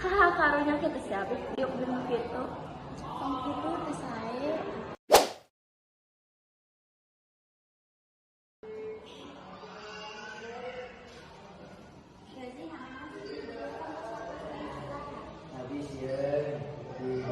Haha, karunya kitu siapa diuk dina kitu. Tong kitu teh sae. Habis ya di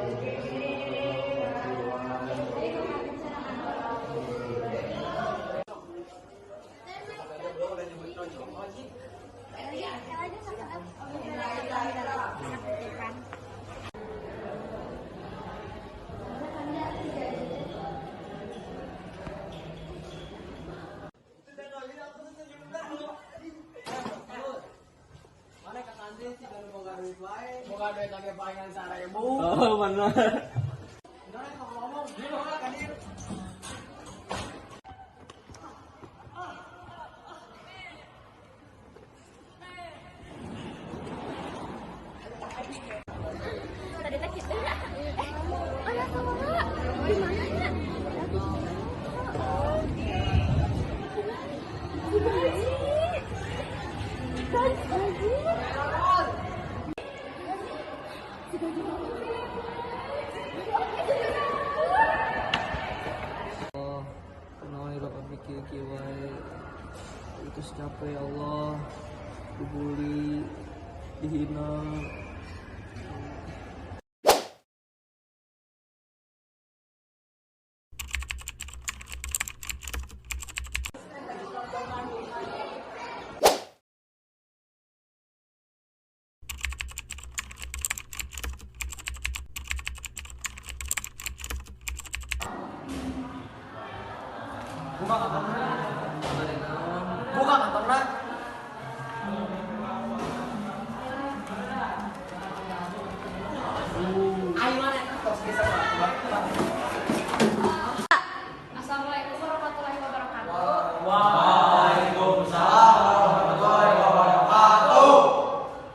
Boga duit lagi palingan 1.000. Oh, benar. Tadi teh kitu ya. Oh ya sama di mana ya? Si Gaji. Gaji. Si Gaji. Oh, kunaon hirup abdi kieu kieu wae. Itu capek ya Allah. Dibully, dihina. Buka kantongna. Buka kantongna. Ayo mana tos geser. Assalamualaikum warahmatullahi wabarakatuh. Waalaikumsalam warahmatullahi wabarakatuh.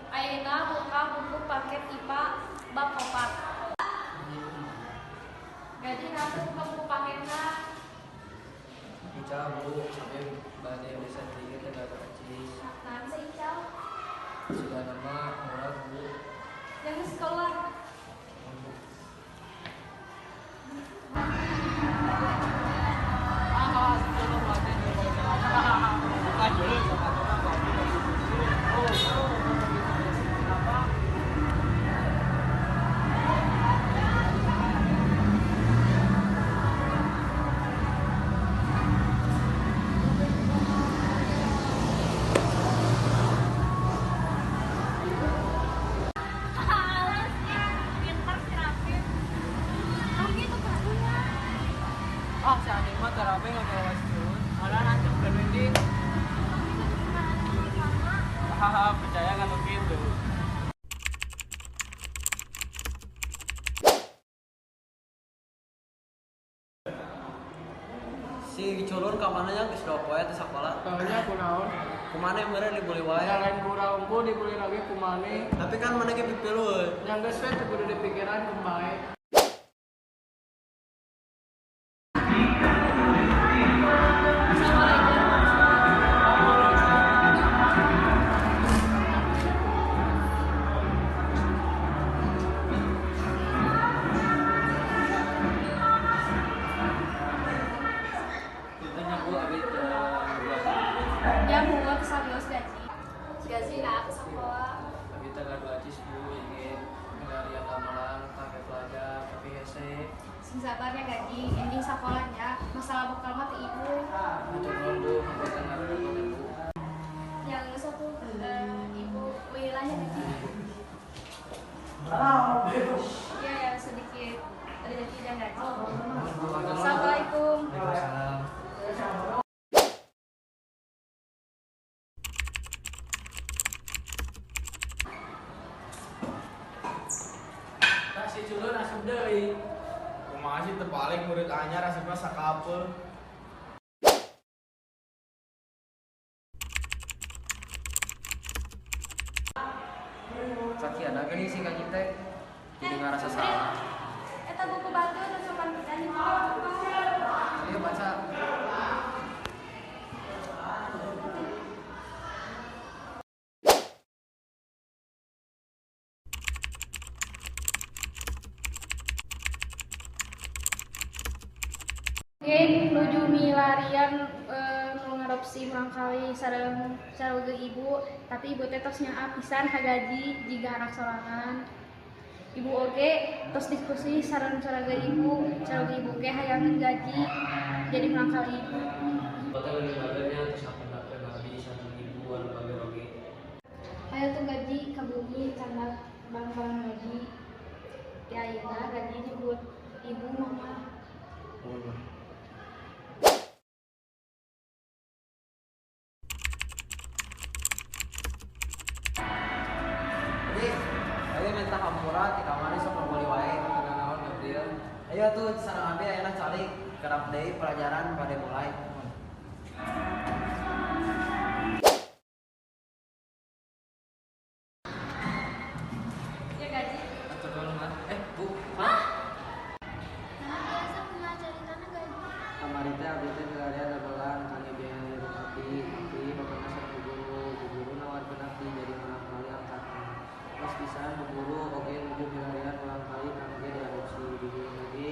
Ayeuna buka buku paket IPA bab 4. Gaji nasu buka buku paketna. Ical bu, sampai bade bisa tinggi teh acis. Nah, bisa ical. Sudah nama murah bu. Yang sekolah. Alas, pintar si Rafif. Oh gitu karunya. Ah, si Ani mah terapi nggak kalau culun. Malah nanti bukan winding. Hahaha, percaya kalau gitu. Si culun ka mana nya geus dua poe teh sakola. Taunya kunaon? Kumane meureun dibully wae. Lain kurang unggul dibully lagi kumane. Tapi kan mana ge pipilueun. Yang geus we teu kudu dipikiran kumae. Assalamualaikum. Ditanya bu, abi teu Ya bunga kesarius gaji. Gaji nah ke sekolah. Abi teh gaduh acis bu, ingin milarian gamelan pakai pelajar tapi hese. Sing sabarnya gaji, ending sekolahnya masalah bekal mah teh ibu. Hatur nuhun bu, hampir teu ngarepotan bu. Yang satu ibu wilanya gaji. Iya ya sedikit rezeki dan gaji. Assalamualaikum. Waalaikumsalam. Tah si culun asup deui. Kumaha sih terbalik murid anyar asupna sakapeul. Sakiana geuning si gaji teh jadi ngarasa salah. Eta buku batu tusukan kita nih. Iya baca. Oge nuju milarian nu ngadopsi murangkalih sareng saroge ibu, tapi ibu teh tos nyaah pisan ka gaji jiga anak sorangan. Ibu oge tos diskusi sareng saroge ibu, saroge ibu ge hayangeun gaji jadi murangkalih ibu. Bapak teh bagernya terus ngapendakeun abdi sareng ibu anu bager oge. Hayu tuh gaji ka bumi candak bang-bang gaji. Ya ayeuna gaji nyebut ibu mama. Jadi, ayo minta hampura ti kamari sok ngabuli wae Teu naon Gabriel. Ayo tuh sareng abi ayeuna calik kerap deui pelajaran bade mulai. Ya gaji. Atur nuhun mah. Eh, Bu. Nah, biasa kumaha caritana gaji? Kamari teh abdi teh milarian damelan kangge biaya hirup abdi, tapi bapakna sareng bu guru, bu guru nawarkeun abdi jadi murangkalih angkatan. Pas pisan bu guru oge nuju milarian murangkalih kangge diadopsi. Bu guru oge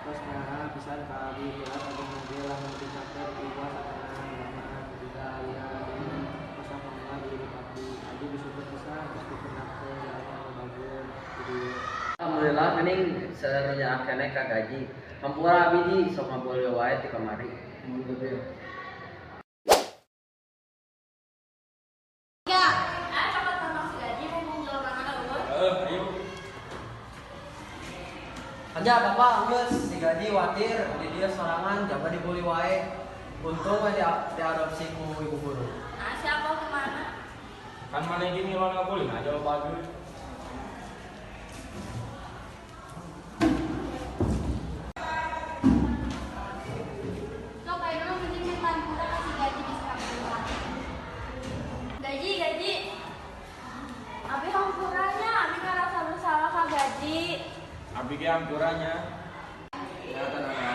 tos nyaah pisan ka abdi berat abdi oge lamun teu capek diubah satengan gamaan ketika aya di kosong mangga di hirup abdi. Abdi bersyukur pisan geus dipendakkeun jalma anu bager di dieu. Alhamdulillah mending sareng nyaah keneh ka gaji. Hampura abi di sok ngabuli wae ti kamari. Nuhun Gabriel. Ah, cokot tentang si gaji mumpung jelema eueuh. Heeh, ayo. Aja bapak geus si gaji watir di dieu sorangan jaba dibuli wae. Untung we diadopsi ku ibu guru. Nah, siapa kemana? Kan maneh ge ngiluan ngabuli nah jawab bager. Sok ayeuna mending minta hampura ka si gaji bisa kampura. Gaji, gaji. Abi hampuranya, abi ngerasa bersalah ka gaji. Abi ge hampuranya. Ya tenang.